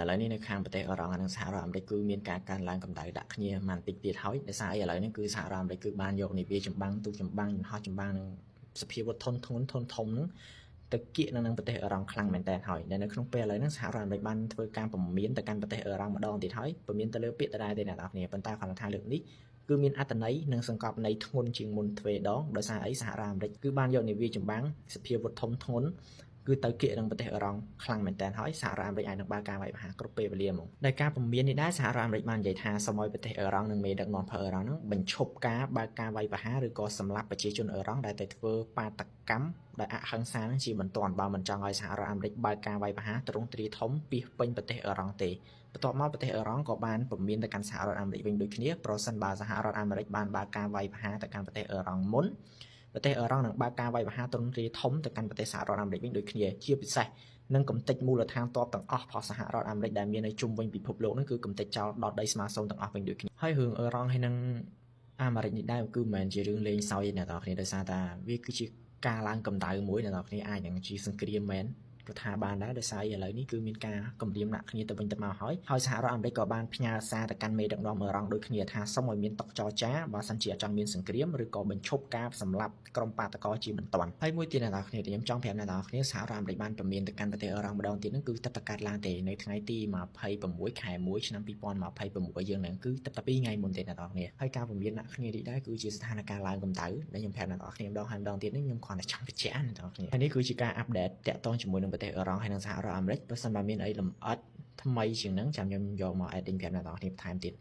ឥឡូវនេះនៅខាងប្រទេសអឺរ៉ង់និងសហរដ្ឋអាមេរិកគឺមានការកើនឡើងកម្ដៅដាក់គ្នាមិនតិចទៀតហើយដោយសារអីឥឡូវនេះគឺសហរដ្ឋអាមេរិកគឺបានយកនាវាចម្បាំងទូកចម្បាំងយន្តហោះចម្បាំងនិងសភាវុធធនធ្ងន់ធនធំហ្នឹងទៅគៀកនៅនឹងប្រទេសអឺរ៉ង់ខ្លាំងមែនតើហើយដែលនៅក្នុងពេលឥឡូវហ្នឹងសហរដ្ឋអាមេរិកបានធ្វើការពមៀនទៅកាន់ប្រទេសអឺរ៉ង់ម្ដងទៀតហើយពមៀនទៅលើពាក្យដដែលទេអ្នកនរគ្នាប៉ុន្តែគ្រាន់តែថាលើកនេះគឺមានអត្ថន័យនិងសង្កត់ន័យធ្ងន់ជាងមុនទ្វេដងដោយសារអីសហរដ្ឋអាមេរិកគឺបានយកនាវាចម្បាំងសភាវុធធំធ្ងន់គឺទៅគៀកនឹងប្រទេសអឺរ៉ង់ខ្លាំងមែនតើហើយសហរដ្ឋអាមេរិកអាចនឹងបើកការវាយប្រហារគ្រប់ពេលវេលាហ្មងដោយការពមៀននេះដែរសហរដ្ឋអាមេរិកបាននិយាយថាសូមឲ្យប្រទេសអឺរ៉ង់និងមេដឹកនាំផលអឺរ៉ង់នឹងបញ្ឈប់ការបើកការវាយប្រហារឬក៏សម្លាប់ប្រជាជនអឺរ៉ង់ដែលទៅធ្វើបាតកម្មដោយអហិង្សានឹងជាបន្ទាន់បើមិនចង់ឲ្យសហរដ្ឋអាមេរិកបើកការវាយប្រហារទ្រង់ទ្រាយធំពីពេញប្រទេសអឺរ៉ង់ទេបន្ទាប់មកប្រទេសអឺរ៉ង់ក៏បានពមៀនទៅកាន់សហរដ្ឋអាមេរិកវិញដូចគ្នាប្រសិនបើសហរដ្ឋអាមេរិកបានបើកការវាយប្រហារទៅកាន់ប្រទេសអឺរ៉ង់មុនប្រទេសអឺរ៉ង់នឹងបើកការវាយប្រហារទ្រង់ទ្រាយធំទៅកាន់ប្រទេសសហរដ្ឋអាមេរិកវិញដូចគ្នាជាពិសេសនឹងកំទេចមូលដ្ឋានទ័ពទាំងអស់របស់សហរដ្ឋអាមេរិកដែលមាននៅជុំវិញពិភពលោកនោះគឺកំទេចចោលដល់ដីស្មើសូន្យទាំងអស់វិញដូចគ្នាហើយរឿងអឺរ៉ង់ហើយនឹងអាមេរិកនេះដែរគឺមិនមែនជារឿងលេងសើចទេអ្នកនរគ្នាដោយសារតែវាគឺជាការឡើងកម្ដៅមួយអ្នកនរគ្នាអាចនឹងជាសង្គ្រាមមែនក៏ថាបានដែរដោយសារឥឡូវនេះគឺមានការគម្រាមដាក់គ្នាទៅវិញទៅមកហើយហើយសហរដ្ឋអាមេរិកក៏បានផ្ញើសារទៅកាន់មេដឹកនាំអឺរ៉ង់ដូចគ្នាថាសូមឲ្យមានតុចរចាបើសិនជាអត់ចង់មានសង្គ្រាមឬក៏បញ្ឈប់ការសម្លាប់ក្រុមបាតុករជាបន្ទាន់ហើយមួយទៀតអ្នកនរគ្នាខ្ញុំចង់ប្រាប់អ្នកនរគ្នាសហរដ្ឋអាមេរិកបានព្រមានទៅកាន់ប្រទេសអឺរ៉ង់ម្ដងទៀតហ្នឹងគឺទឹកតកាត់ឡើងទេនៅថ្ងៃទី26ខែ1ឆ្នាំ2026យើងហ្នឹងគឺទឹកតែ2ថ្ងៃមុនទេអ្នកនរគ្នាហើយការព្រមានដាក់គ្នានេះដែរគឺជាស្ថានភាពឡើងកម្ដៅដែលខ្ញុំប្រាប់អ្នកនរគ្នាម្ដងហើយម្ដងទៀតនេះខ្ញុំគ្រាន់តែចង់បញ្ជាក់អ្នកនរគ្នាហើយនេះគឺជាការ update តាក់ទងជាមួយនឹងប្រទេសអឺរ៉ង់ហើយនិងសហរដ្ឋអាមេរិកបើសិនបើមានអីលម្អិតថ្មីជាងហ្នឹងចាំខ្ញុំយកមក adding ប្រាប់អ្នកនរគ្នាបន្ថែមទៀត។